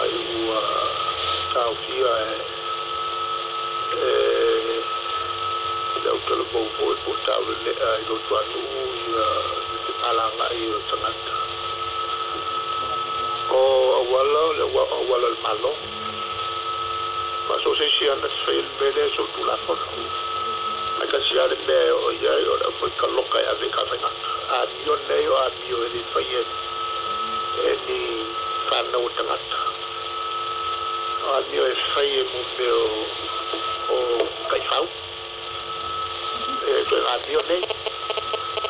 Ai ua taofia e le autalavou foi po o taulelea i Luatuanuu ia le femalagaai o tagata. O auala o le auala o le Malo. Ma so o se isi lava na te faia le mea lea i solitulafono. Ae tasi lava le mea e oo i ai o le aumai kaloka e ave i Tafaigata. Amio nei o amio e le faia e ni fanau o tagata. O amio e fai e mo mea o taifau. E toe amio nei.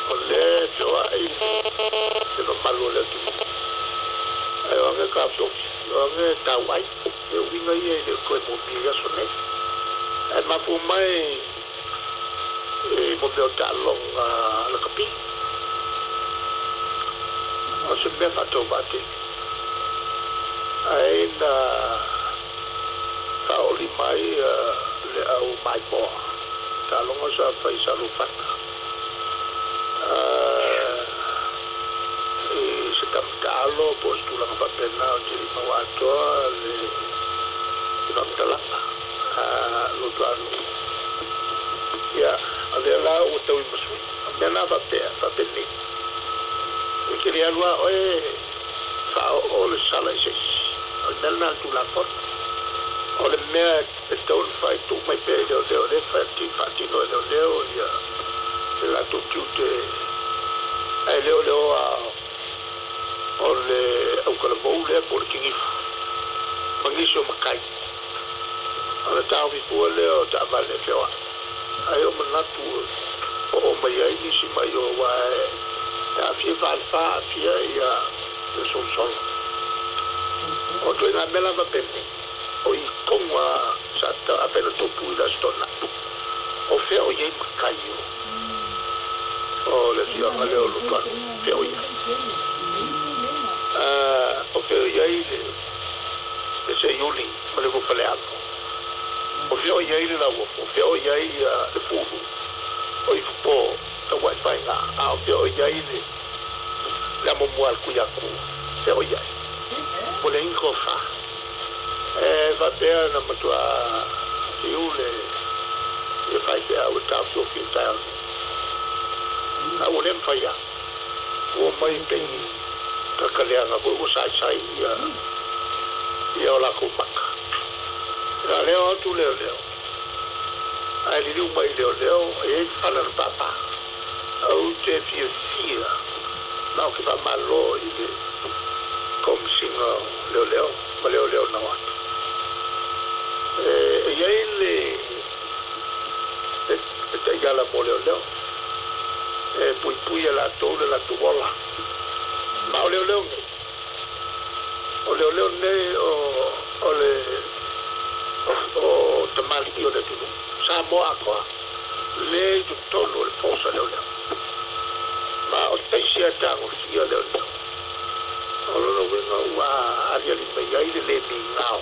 O lea e feoai le mamalu o le atunuu. Ae o age taofiofi, o age tauai. E uiga ia e le o toe mōmia i aso nei. Ae mafua mai e mo mea o taaloga lakapi. O se mea faatauvaa tele. Ae na faaoli mai le au maimoa. Taaloga sa fai sa Lufata. I se tamataalo po o se tulaga faapena o te maua atoa le faamatalaga Luatuanuu. Ia, o lea la ua tau i masui. O mea na faapea, faapenei. E te le alu lava oe faaoo le sala i se isi. O le mea lena a le Tulafono. O le mea e tatau ona fai, tuu mai pea i leoleo, o lea e faatino e leoleo ia le latou tiute. Ae le o le oa o le autalavou lea po o le tinifu ma nisi o matai. O le taofi fua lea o taavale e feoai. Ai o manatu o oo mai ai nisi mai o aua e aafia falefa, aafia ia le solosolo. O ituaiga mea lava penei. O i tonu lava sa afai na tupu i le Aso Toonai. O fea o i ai matai o le afioaga lea o Lutuanuu? Fea o i ai? O fea o i ai le Seiuli ma le Falealo? O fea o i ai le Lauofo? O fea o i ai le Pulu o Ifupo Tauaefaiga? A o fea o i ai le amomua a le Tuiatua? Fea o i ai? Ua leai ni tofa. E faapea na matua fiu le ia faifeau e taofiofi i le taeao nei. A ua le mafai lava. Ua omai pei tagata leaga foi ua saisai ia o latou maka. Ia lea o atu leoleo. Ae liliu mai leoleo e i ai le fala na pāpā. Ou te fiafia ma ou te faamalo i le Komesina o Leoleo ma leoleo na o atu. E i ai le taiala mo leoleo. E puipui e latou le latou ola. Ma o leoleo nei. O leoleo nei o le o tamalii o le atunuu. Samoa atoa. Le i totonu o le force a leoleo. Ma o taisi a tagofia leoleo. O lona uiga ua aliali mai ai le le migao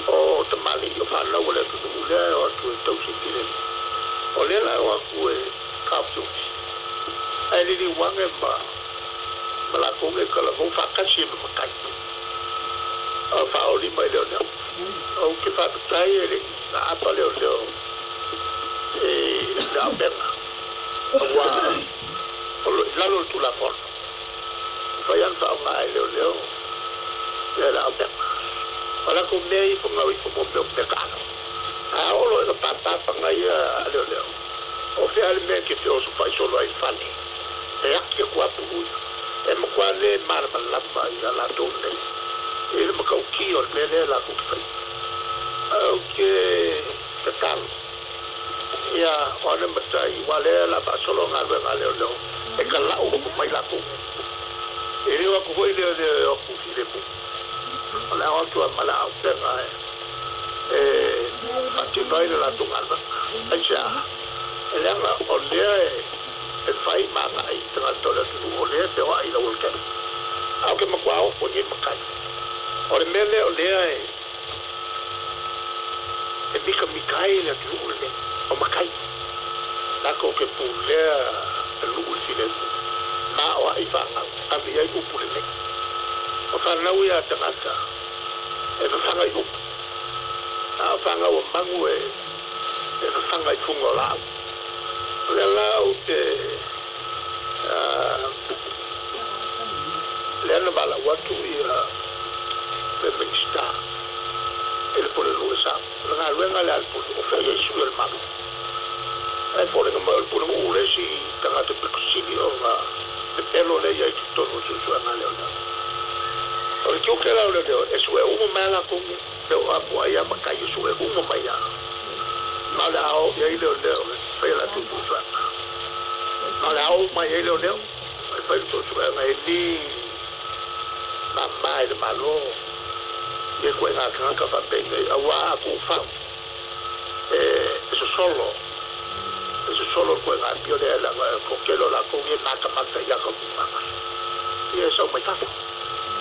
o tamalii o fanau o le atunuu lea e o atu e tausi filemu. O lea la e o atu e taofiofi. Ae liliu ane ma latou nei talavou faatasi ai ma matai. O faaoli mai leoleo. Ou te faafetai e le i aapa leoleo i le auupega. Aua o lo i lalo o le Tulafono. E mafai lava ona faaaoga e leoleo ia le auupega. O latou mea ifo gau ifo mo mea o mea taalo. A oo loa ina pāpā paga ia a leoleo, o fea le mea e te feosofai solo ai i le fale? E aki atu lava pulu ia. E matua le malamalama ia latou nei i le matautia o le mea lea latou te faia. Ae ou te tatalo ia o ane matai, aua lea o le a faasolo galuega a leoleo e talau loto mai latou nei. E le o atu foi leoleo e o atu filemu. O le a o atu lava ma le auupega e faatino ai le latou galuega. Aisea? E leaga o lea e fai ma agai i tagata o le atunuu o lea e feoai i le aualatele. A ou te matua ofo i nei matai. O le mea lea o lea e mitamita ai le atunuu lenei, o matai. Latou te pulea le nuu i le filemu ma o ai fanau, ave i ai upu lenei. O fanau ia tagata e fafaga i upu, a o fanau a magu e fafaga i fuga o laau. O lea la ou te lea na valaau atu ia le Minisita i le Pulenuu e sa. O le galuega lea a le Pulenuu, o fea i ai sui o le Malo. Ae foliga mai o le Pulenuu le isi tagata pito sili ona pepelo lea i ai i totonu o le suesuega a leoleo. O le tiute la o leoleo, e sue uma mai a latou mea. E oo lava po o ai lava matai e sue uma mai lava. Ma o le a o i ai leoleo e fai a latou suesuega. Ma o le a o uma i ai leoleo e fai le suesuega e le mama i le Malo ia ituaiga tagata faapenei, auā a tuufau e sosolo, e sosolo le ituaiga amio lea, leaga e toatele o latou nei e matamata i ata o tulaga ia e sau mai fafo.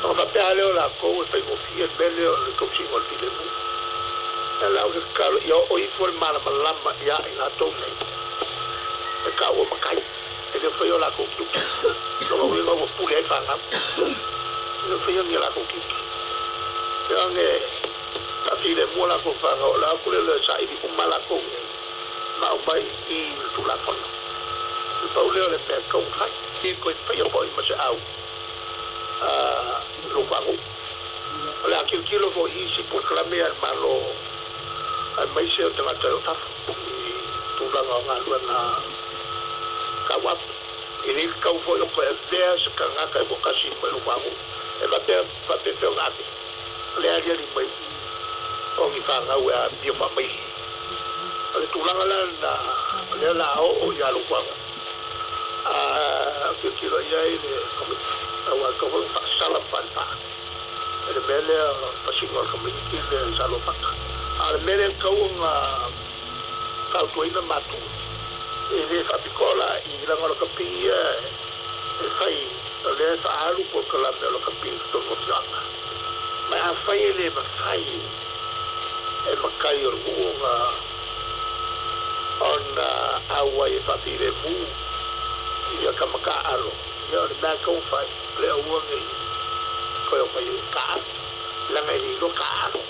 Ona faapea lava lea o latou e faigofie le mea lea o le tausiga o le filemu. Ia la ou te tatalo ia oo ifo le malamalama ia i latou nei e taua matai e le faia o latou tiute. Lona uiga ua pule ai fanau. E le faia ni a latou tiute. Ia age faafilemu a latou fanau, o le a atu lea o le saili uma latou nei ma aumai i le Tulafono. Na pau lea o le mea e tatau ona fai. E toe faia foi ma se au a lou faanu'u. O le a tilotilo foi i isi polokalame a le Malo aemaise o tagata o fafo i tulaga o galuega tauapu. E le tatau foi o toe avea se tagata e toatasi mai lou faanu'u e faapea faapefea ona ave. O le aliali mai o ni fanau e amio faamaili. O le tulaga la lena o lea o le a oo ia lou faanu'u. A tilotilo i ai le Komiti, aua e tatau foi ona faasala ma faalepa i le mea lea o le pasiga o le tamaitiiti lea i Saleopata. A o le mea lea e tatau ona fautuaina matua, e le faapitoa la i leaga o lakapi ia e fai, o lea e faaalu polokalame o lakapi i totonu o afioaga. Ma afai e le mafai e matai o le nuu ona auai e faafilemu ia tama taaalo, ia o le mea e tatau ona fai, o le aua nei toe omai e taaalo, leaga e le iloa taaalo.